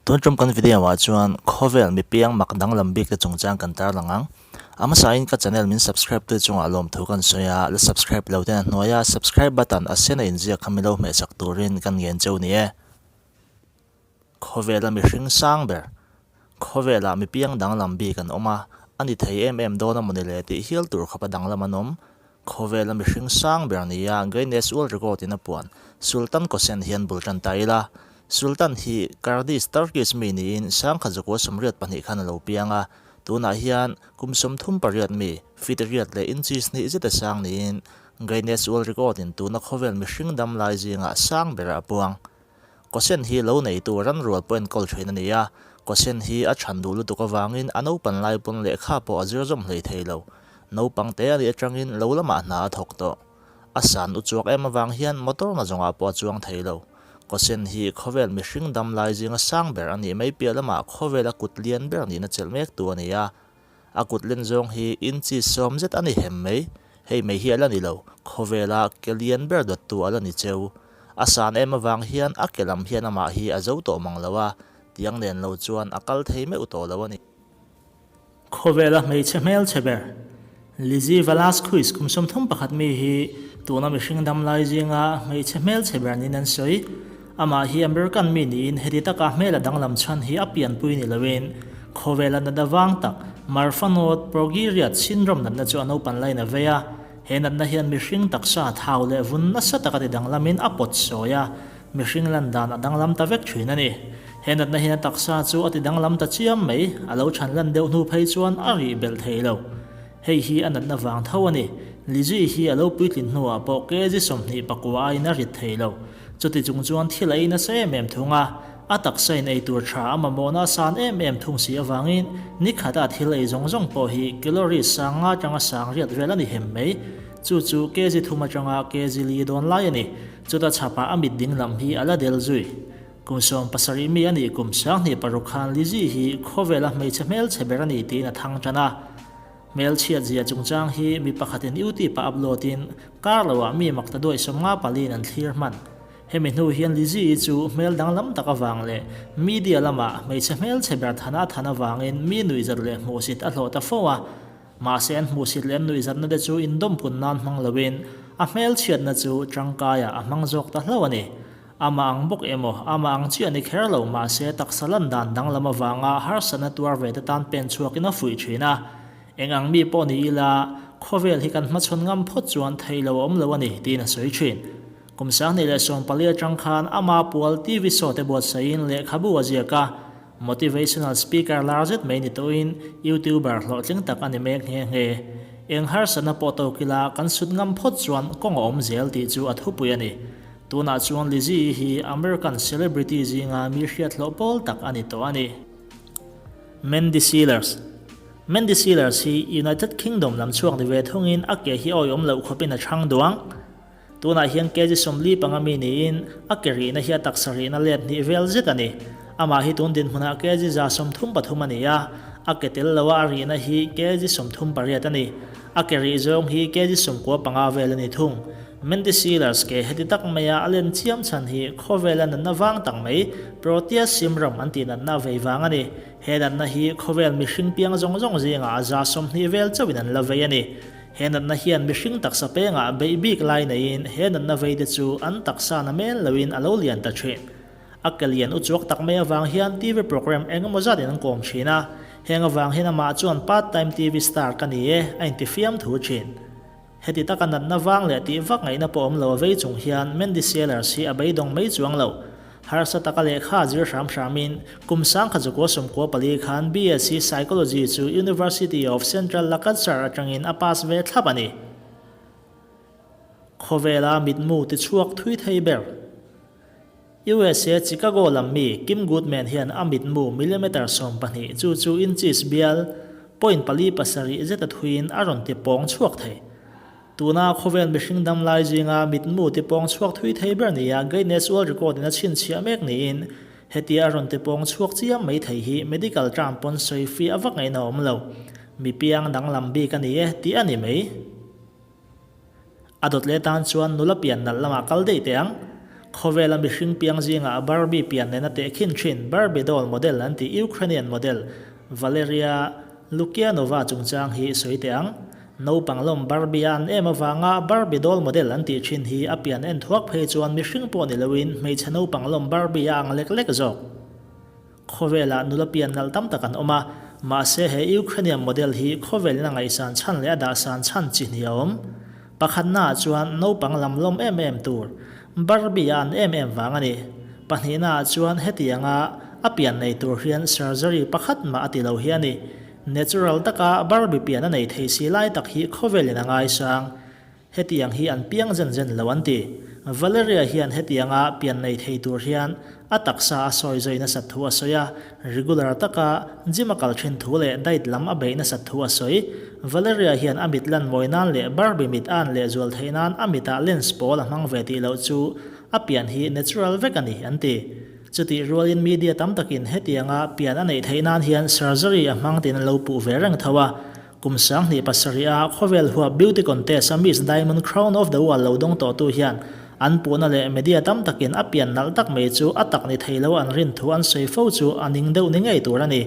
Tun tum kan video ah chuan khawvel mi piang mak danglam bik te chungchang kan tarlang ang. A hmasain ka channel min subscribe tu chungah lawmthu kan sawi a, la subscribe lo ten a hnuaia subscribe button a sen a inziak kha milo hmehsak turin kan ngen cheu ni e. Khawvela mihring sang ber, khawvelah mi piang danglam bik an awm a, a ni thei em em dawn a mawni le tih hial tur khawpa danglam an awm. Khawvela mihring sang ber nia Guinness World Record in a puan Sultan Kosen hian bul tan ta ila. Sultan hi Kurdish Turkish mi niin sangkhat zakua 82 khan a lo piang a, tunah hian kum 38 mi, feet riat leh inches hnih zeta sang niin Guinness World Record in tuna khawvel mihring dam lai zingah sang berah a puang. Kawsen hi lo neitu ran rual pawh enkawl thin a ni a, kawsen hi a chhan duh lutuk avangin a naupan lai pawn lehkha pawh a zir zawm hlei thei lo. Naupang te a nih atangin lo lamah hna a thawk tawh. A san u chuak em avang hian motor na zawngah pawh a chuang thei lo. Kawsen hi khawvel mihring dam lai zinga sang ber a nih mai piah lamah khawvela kut lian ber nihna chelh mektu a ni a. A kut len zawng hi inchi sawm zet a ni hem mai. Hei mai hi a la ni lo, khawvela ke lian ber dawttu a la ni cheu. A san em avang hian a ke lam hian amah hi a zo tawh mang lo a, tiang nen lo chuan a kal thei meuh tawh lo a ni. Khawvela hmeichhe hmelchhe ber Lizzie Velasquez kum 31 mi hi tuna mihring dam lai zinga hmeichhe hmelchhe ber niin an sawi. Amah hi American mi niin heti taka hmel a danglam chhan hi a pianpui ni loin khawvela natna vang tak Marfanoid Progeria syndrome natna chu a naupan laiin a vei a. He natna hian mihring taksa thau leh vun nasa taka ti danglamin a pawt sawi a, mihring lan dan a danglam ta vek thin a ni. He natna hian a taksa chu a ti danglam ta chiam mai, a lo chhan lan deuh hnu phei chuan a rih belh thei lo. Hei hi a natna vang tho a ni. Lizzie hi a lo puitlin hnuah pawh kg 29 aiin a rit thei lo. Chuti chung chuan thil a ei nasa em em thung a, a taksa in ei tur tha a mamawhna a san em em thung si avangin ni khata thil ei zawng zawng pawh hi calories sang nga atanga sang riat vel a ni hem mai. Chu chu kg thum atanga kg li dawn lai a ni. Chuta chhapah a mit ding lam hi a la del zui. Kum 17 mi a nih kum 26 khan Lizzie hi khawvela hmeichhe hmelchhe ber a ni tiin a thang tan a. Hmelchhiat zia chungchang hi mi pakhatin YouTube ah upload in kar loah mi mak ta duai 54 in an thlir hman. Hemi hnu hian Lizzie-i chu hmel danglam tak avang leh media lamah hmeichhe hmelchhe ber thana a than avangin mi nuihzat leh hmuhsit a hlawh ta fo a. Mahse an hmuhsit leh an nuihzatna te chu indawmpun nan hmang loin a hmelchhiatna chu tangkaiah a hmang zawk ta hlauh a ni. Amah ang bawk emaw, amah ang chiah ni kher lo, mahse taksa lan dan danglam avanga harsatna tuar ve te tan pen chhuakin a fuih thin a. Eng ang mi pawh ni ila, khawvel hi kan hmachhawn ngam phawt chuan theih lo a awm lo a ni, tiin a sawi thin. Kum 2014 atang khan ama pual TV show te buatsaihin lehkhabu a ziak a, motivational speaker lar zet mai ni tawhin YouTuber hlawhtling tak a ni mek nghe nghe. Eng harsatna pawh tawk ila kan sut ngam phawt chuan kawng a awm zel tih chu a thupui a ni. Tunah chuan Lizzie hi American celebrity zinga mi hriat hlawh pawl tak a ni tawh a ni. Mandy Sealers Mandy Sealers hi United Kingdom lam chhuak ni ve thungin a ke hi awiawm loh khawpin a chhang duang. Tunah hian kg 45 mi niin a ke rihna hi a taksa rihna let hnih vel zet a ni. Amah hi tun dinhmunah kg 133 a ni a, a ke tel loa a rihna hi kg 38 a ni. A ke rih zawng hi kg 95 vel a ni thung. Mandy Sealers ke heti tak maia a len chiam chhan hi khawvela natna vang tak mai Proteus syndrome an tih natna vei vang a ni. He natna hi khawvel mihring piang zawng zawng zingah 20% vel chauhin an la vei a ni. He natna hian mihring taksa pengah beih bik lai neiin he natna vei te chu an taksa na mel loin a lo lian ta thin. A ke lian u chuak tak mai avang hian TV program eng emaw zat in an kawm thin a, heng avang hian amah chuan part time TV star ka ni e a intifiam thu thin. Heti taka natna vang leh tih vak ngaihna pawh awm lo a vei chung hian Mandy Sellers hi a beidawng mai chuang lo. Harsa taka lehkha a zir hram hramin kum 1994 khan BSc Psychology chu University of Central Lancashire atangin a pass ve thlap a ni. Khawvela mitmu tichhuak thui thei ber. USA Chicago lam mi Kim Goodman hian a mitmu millimeter 12 chu chu inches bial point pali pasarih zeta thuiin a rawn ti pawng chhuak thei. Tuna khawvel mihring dam lai zinga mitmu ti pawng chhuak thui thei ber nia Guinness World Record in a chhinchhiah mek niin hetia a rawn ti pawng chhuak chiam mai thei hi medical term pawn sawi fi a vak ngaihna a awm lo. Mi piang danglam bik a ni e tih a ni mai. A dawt leh tan chuan nula pian nalh lamah kal daih teh ang. Khawvela mihring piang zingah Barbie pian nena tehkhin thin Barbie doll model an tih Ukrainian model Valeria Lukyanova chungchang hi sawi teh ang. Naupang lawm Barbie a an em avanga Barbie doll model an tih thin hi a pian en thuak phei chuan mihring pawh ni loin hmeichhe naupang lawm Barbie a ang lek lek zawk. Khawvelah nula pian nalh tam tak an awm a, mahse he Ukrainian model hi khawvelin a ngaihsan chhan leh a dahsan chhan chi hnih a awm. Pakhatnaah chuan naupang lam lawm em em tur, Barbie a an em em vang a ni. Pahnihnaah chuan hetianga a pian nei tur hian surgery pakhat mah a ti lo hi a ni. Natural taka Barbie pian a nei thei si lai tak hi khawvelin a ngaisang. Hetiang hi an piang zen zen lo an ti. Valeria hian hetianga pian nei thei tur hian a taksa a sawi zawi nasat thu a sawi a, regular taka gym a kal thin thu leh diet lam a beih nasat thu a sawi. Valeria hian a mit lan mawi nan leh Barbie mit a an lehzual theih nan a mitah lens pawl a hmang ve tih loh chu a pian hi natural vek a ni an ti. Chutih rualin media tam takin hetianga pian a neih theih nan hian surgery a hmang tiin an lo puh ve reng tho a, Kum 2007 a khawvel huap beauty contest a Miss Diamond Crown of the World lo dawng tawhtu hian an puhna leh media tam takin a pian nalh tak mai chu a tak ni thei lo an rin thu an sawi fo chu a ning deuh ni ngei tur a ni.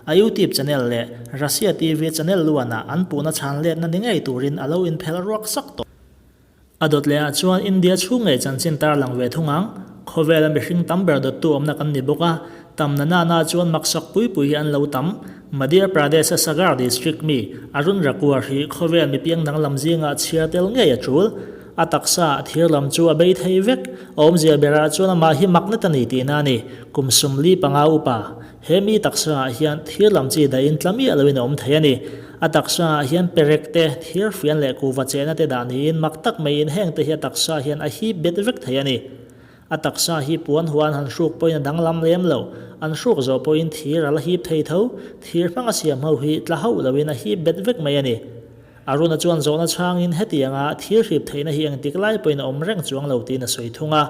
A YouTube channel leh Russia TV channel luanah an puhna chhan letna ni ngei turin a lo inphelh ruak sak tawh. A dawt leh ah chuan India chhung ngei chanchin tarlang ve thung ang. Khawvela mihring tam ber dawttu awmna kan ni bawk a, tam na na na chuan maksak pui pui hi an lo tam. Madhya Pradesh a Sagar district mi Arun Rakuar hi khawvel mipiang danglam zingah chhiar tel ngei a tul. A taksa ah thir lam chu a bei thei vek. A awmzia berah chuan amah hi maknet a ni tihna a ni. Kum 45 upa. He mi taksa ah hian thir lam chi dahin tla miah loin a awm thei a ni. A taksa ah hian perek te, thir fian leh kuhva chehna te dah niin mak tak maiin heng te hi a taksa hian a hip bet vek thei a ni. A taksa hi puan huan han hruk pawhin a danglam lem lo. An hruk zawh pawhin thir a la hip thei tho. Thir hmanga siam ho hi tla hauh loin a hip bet vek mai a ni. Aruna chuan zawhna chhangin hetianga thil hrip theihna hi engtik lai pawhin a awm reng chuang lo tiin a sawi thung a,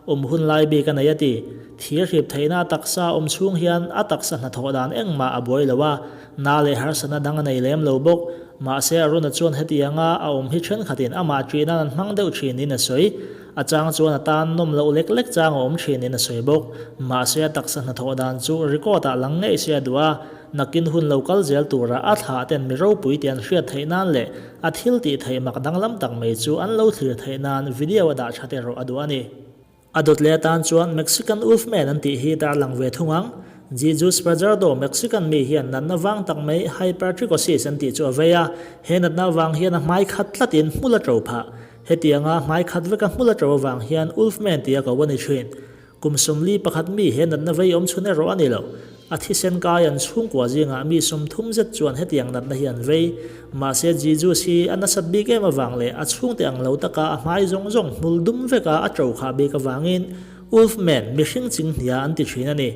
awm hun lai bik a nei a ti. Thil hrip theihna a taksa awm chhung hian a taksa hnathawh dan engmah a buai lo a, na leh harsatna dang a nei lem lo bawk. Mahse Aruna chuan hetianga a awm hi thenkhatin amah ṭih nan an hmang deuh ṭhin niin a sawi. A chang chuan a tan nawm loh lek lek chang a awm ṭhin niin a sawi bawk. Mahse a taksa hnathawh dan chu record ah lang ngei se a duh a, Nakin hun lo kal zel tura a thlah ten mi ropui tih an hriat theih nan leh a thil tih theih mak danglam tak mai chu an lo thlir theih nan video a dah that erawh a duh a ni. A dawt leh atan chuan Mexican Wolfman an tih hi tarlang ve thung ang. Jesus Fajardo, Mexican mi hian natna vang tak mai hypertrichosis an tih chu a vei a, he natna avang hian a hmai khat tlatin hmul a to phah. Hetianga hmai khat veka hmul a to avang hian Wolfman tia ko a ni thin. Kum 41 mi he natna vei awm chhun erawh a ni lo. A thisen kai an chhungkua zingah mi 30 zet chuan hetiang natna hi an vei. Mahse Jesus hi a nasat bik em avang leh a chhungte ang lo taka a hmai zawng zawng hmul dum veka a to khah bik avangin Wolfman, mihring chinghnia an ti thin a ni.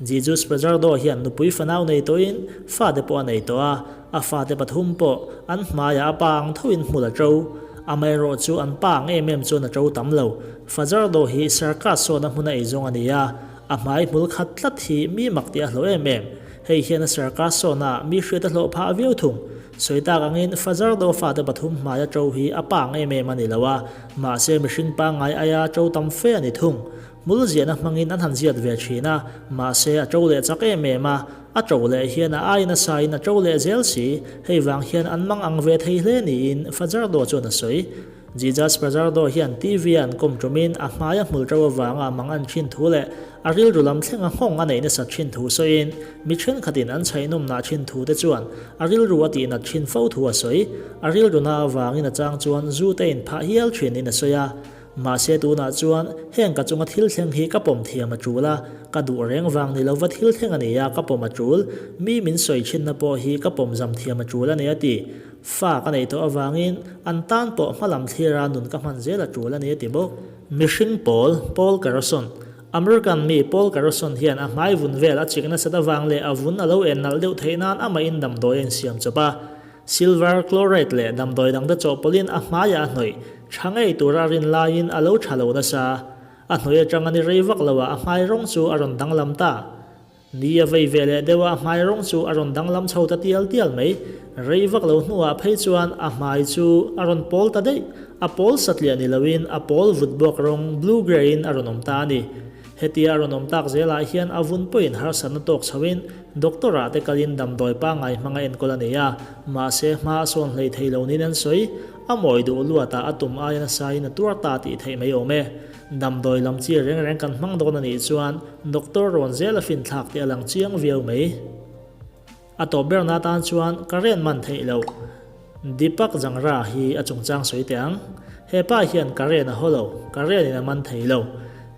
Jesus Fajardo hian nupui fanau nei tawhin fate pawh a nei tawh a, a fate pathum pawh an hmaiah a pa ang thoin hmul a to. Amaherawh chu an pa ang em em chuan a to tam lo. Fajardo hi circus sawna hmuna ei zawng a ni a, a hmai hmul khat tlat hi mi mak tih a hlawh em em. Hei hian a circus sawna mi hriat a hlawh phah viau thung. Sawi tak angin Fajardo fate pathum hmai a to hi a pa ang em em a ni lo a, mahse mihring pangngai aia to tam fe a ni thung. Hmul ziahna hmangin an han ziat ve thin a, mahse a to leh chak em em a, a to leh hian a ai nasain a to leh zel si, hei vang hian an mang ang ve thei hle niin Fajardo chuan a sawi. Jesus Fajardo hian TV a an kawm tumin a hmai a hmul to avanga a mang an thin thu leh a rilru lam thlenga nghawng a neih nasat thin thu sawiin mi thenkhatin an chhaihnawmnah thin thu te chuan a rilru a tihnat thin fo thu a sawi. A rilru na avangin a chang chuan zu te inphah hial thinin a sawi a. Mahse tunah chuan heng ka chunga thil thleng hi ka pawm thiam a tul a, ka duh reng vang ni lova thil thleng a ni a, ka pawm a tul. Mi min sawi thinna pawh hi ka pawm zam thiam a tul a ni a ti. Fa ka neih tawh avangin an tan pawh hmalam thlira nun ka hman zel a tul a ni a ti bawk. Mihring pawl, Paul Carlson, American mi Paul Carlson hian a hmai vun vel a chik nasat avang leh a vun a lo en nalh deuh theih nan amahin damdawi a insiam chawp a. Silver chloride leh damdawi dangte chawhpawlhin a hmaiah a hnawih tha ngei tura a rin laiin a lo tha lo nasa. A hnawih atang a ni rei vak lo a, a hmai rawng chu a rawn danglam ta. Ni a vei ve leh deuh a, a hmai rawng chu a rawn danglam chho ta tial tial mai. Rei vak lo hnuah phei chuan a hmai chu a rawn pawl ta daih. A pawl satliah ni loin a pawl vut bawk rawng blue grey in a rawn awm ta a ni. Hetia a rawn awm tak zelah hian a vun pawhin harsatna tawk chhoin doctor ah te kalin damdawi pangngai hmanga enkawl a nei a, mahse hma a sawn hlei thei lo niin an sawi. A mawi duh luatah a tum aia nasain a tuar ta tih theih mai awm e. Damdawi lam chi reng reng kan hmang dawn a nih chuan doctor rawn zel a finthlak tih a lang chiang viau mai. A tawp berna atan chuan ka ren man theih loh. Deepak Jangra hi a chungchang sawi teh ang. He pa hian ka ren a haw lo, ka renin a man thei lo.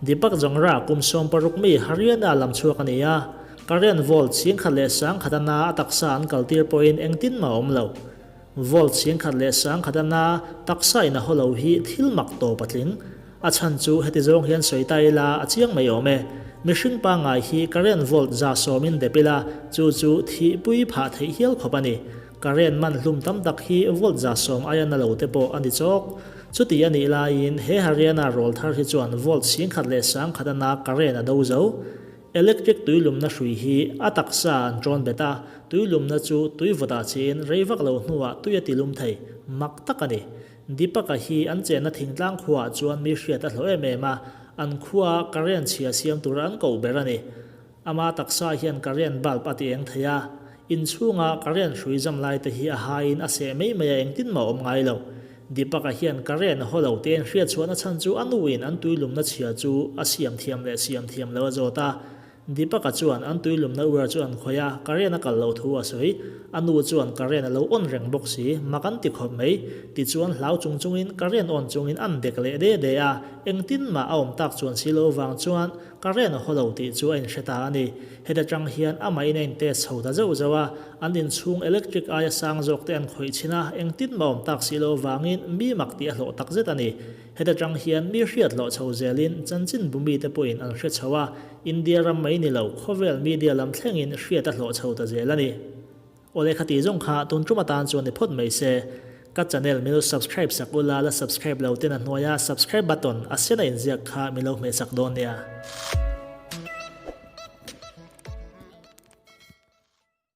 Deepak Jangra kum 16 mi Haryana lam chhuak a ni a, ka ren volt 10,100 a na a taksa an kaltir pawhin engtin mah a awm lo. Volt 10,100 a na taksa in a haw lo hi thil mak tawp a tling. A chhan chu heti zawng hian sawi ta ila a chiang mai awm e. Mihring pangngai hi current volt 110 in dep ila chu chu thihpui phah theih hial khawp a ni. Current man hlum tam tak hi volt 110 aia na lo te pawh a ni chawk. Chuti a nih laiin he Haryana rawl thar hi chuan volt 10,100 a na current a do zo. Electric tuilumna hrui hi a taksa an ṭawn bet a, tuilumna chu tui vawtah chiin rei vak lo hnuah tui a tilum thei. Mak tak a ni. Deepak-a hi an chenna thingtlang khuaah chuan mi hriat a hlawh em em a, an khua current chhia siam tura an koh ber a ni. Ama taksa hian current bulb a ti eng thei a, inchhunga current hrui zam lai te hi a haiin a seh mai mai a engtin mah a awm ngai lo. Deepak-a hian current a haw lo te hriat chhuahna chhan chu a nuin an tuilumna chhia chu a siam thiam leh siam thiam lo a zawt a. Deepak-a chuan an tuilumna uar chu an khawih a, current a kal loh thu a sawi. A nu chuan current a lo on reng bawk si, mak an ti khawp mai. Tichuan hlau chung chungin current on chungin an dek leh de de a, engtin mah a awm tak chuan si lo vang chuan current a haw lo tih chu a inhre ta a ni. Heta tang hian amahin a intest chho ta zauh zauh a, an inchhung electric aia sang zawk te an khawih chhin a, engtin mah awm tak si lo vangin mi mak tih a hlawh tak zet a ni. Heta tang hian mi hriat hlawh chho zelin chanchin bu mite pawhin an hre chho a, India ram mai ni lo, khawvel media lam thlengin hriat a hlawh chho ta zel a ni. Awle khati zawng kha tun tum atan chuan ni phawt mai se. Ka channel min lo subscribe sak ula, la subscribe lo ten a hnuaia subscribe button a sen a inziak kha min lo hmeh sak dawn nia.